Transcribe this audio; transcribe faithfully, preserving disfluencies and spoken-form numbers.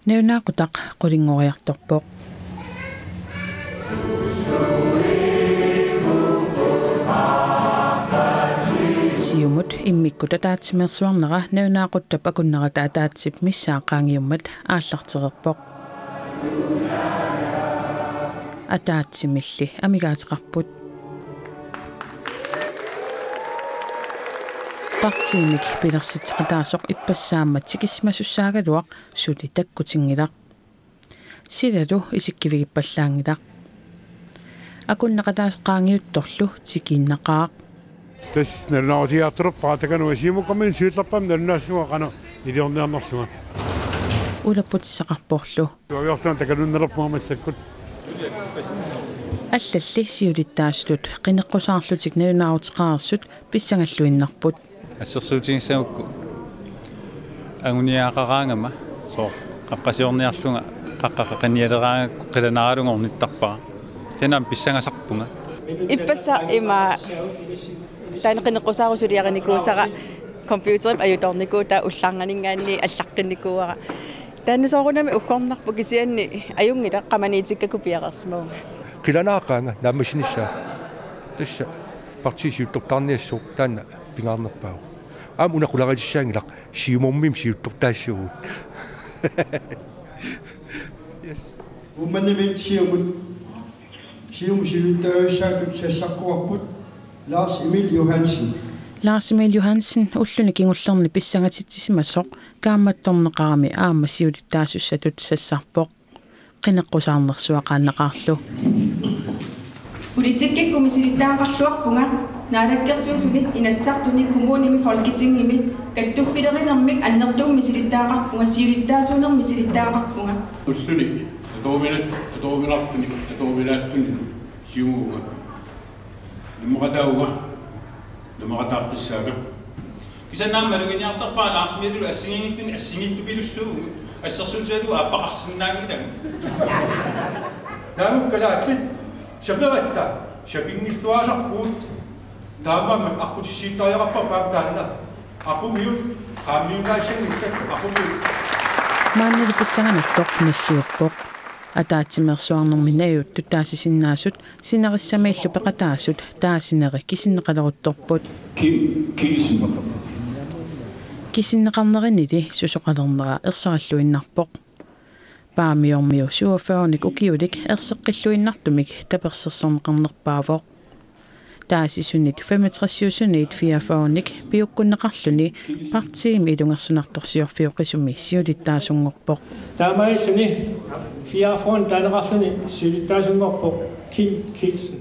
Nalunaaqutaq qulinngoriartorpoq. Siumut immikkut ataatsimeersuarnera nalunaaquttap akunnerata ataatsip missaa qaangiummat aallartereerpoq. Ataatsimilli amigaateqarput. Partiimik pilersitseqataasoq ippassaammat tikissimasussaagaluaq suli takkutinngilaq. Silalu isikkivigipallaanngilaq. Akunneqataasoq qaangiuttorlu tikiinnaqaaq. Tassa nalunaarutigiartorpara takanna Siumukkammiunut siullerpaamik nalunaassuunga qanoq iliorniarnerlunga. Ulapputissaqarporlu. Tuaviorlunga takanunnerpunga massakkut. Allalli siulittaasutut qineqqusaarlutik nalunaaruteqareersut pissangalluinnarput. Assersuutigissagukku anguniagaqaraangama soorlu qaqqasiorniarlunga qaqqaqeqanialeraangakku qilanaaralunga ornittarpara. Kisianni aamma pissangasarpunga. Ippassaq ima taanna qineqqusaarut suliarinikuusara computerip ajutoornikuutaa ullarnganinngaanniit allaqqinnikuuara. Taanna soorunami uggornarpoq kisianni ajunngilaq qamaniitikkakku piareersimavunga. Qilanaaqaanga naammassinissaa. Tassa partiit siuttortaarniassooq taanna pingaarnerpaavoq. Aamma una qulariitissaanngilaq Siumormiit siuttortaassaagut. Uummannamiit Siumut. Siumut siulittaasussaattut sassaqquarput Lars Emil Johansen. Lars Emil Johansen ulluni kingullerni pissangatitsisimasoq kaammattorneqarami aamma siulittaasussatut sassarpoq. Qineqqusaarnersuaqaannaqaarlu. Politikkikkut misilittagaqarluarpunga, Naalakkersuisuni, Inatsisartuni, kommunimi, Folketingimi, kattuffilerinermik annertuumik misilittagaqarpunga, siulittaasuunermik misilittagaqarpunga. Ulluni atoruminat-, atoruminartunik, atoruminaatsuttunik Siumuvunga. Nammaqataavunga, nammaqataaqqissaanga. Kisianni aamma maluginiartarpara Lars Emililu assigiinngitsunik assigiinngitsupilussuuvugut, assersuutigalugu aappaqarsinnaanngilanga. Naagukka kalaallit saperatta, sapinngilluasarpugut, taamaammat aqqutissiuuttariaqarparput aamma taanna. Aqumiut, qaammiunnaassanngillat aqumiut. Maannalu pissanganartoq nalliuppoq. Ataatsimeersuarnermi najuuttut taasisinnaasut sinerissamiillu peqataasut taasineri kisinneqaleruttorput. Kim Kielsen. Kisinneqarnerinili susoqalernera ersarilluinnarpoq. Paamiormiu syvogfyrrenik ukiulik erseqqilluinnartumik tapersersorneqarnerpaavoq. Taasisunit femogtresiusunit fireogfyrrenik piukkunneqarluni partiimi ilungersunartorsiorfiup qisumi siulittaasunngorpoq. Taamaalilluni fireogfyrrenik taaneqarluni siulittaasunngorpoq Kim Kielsen.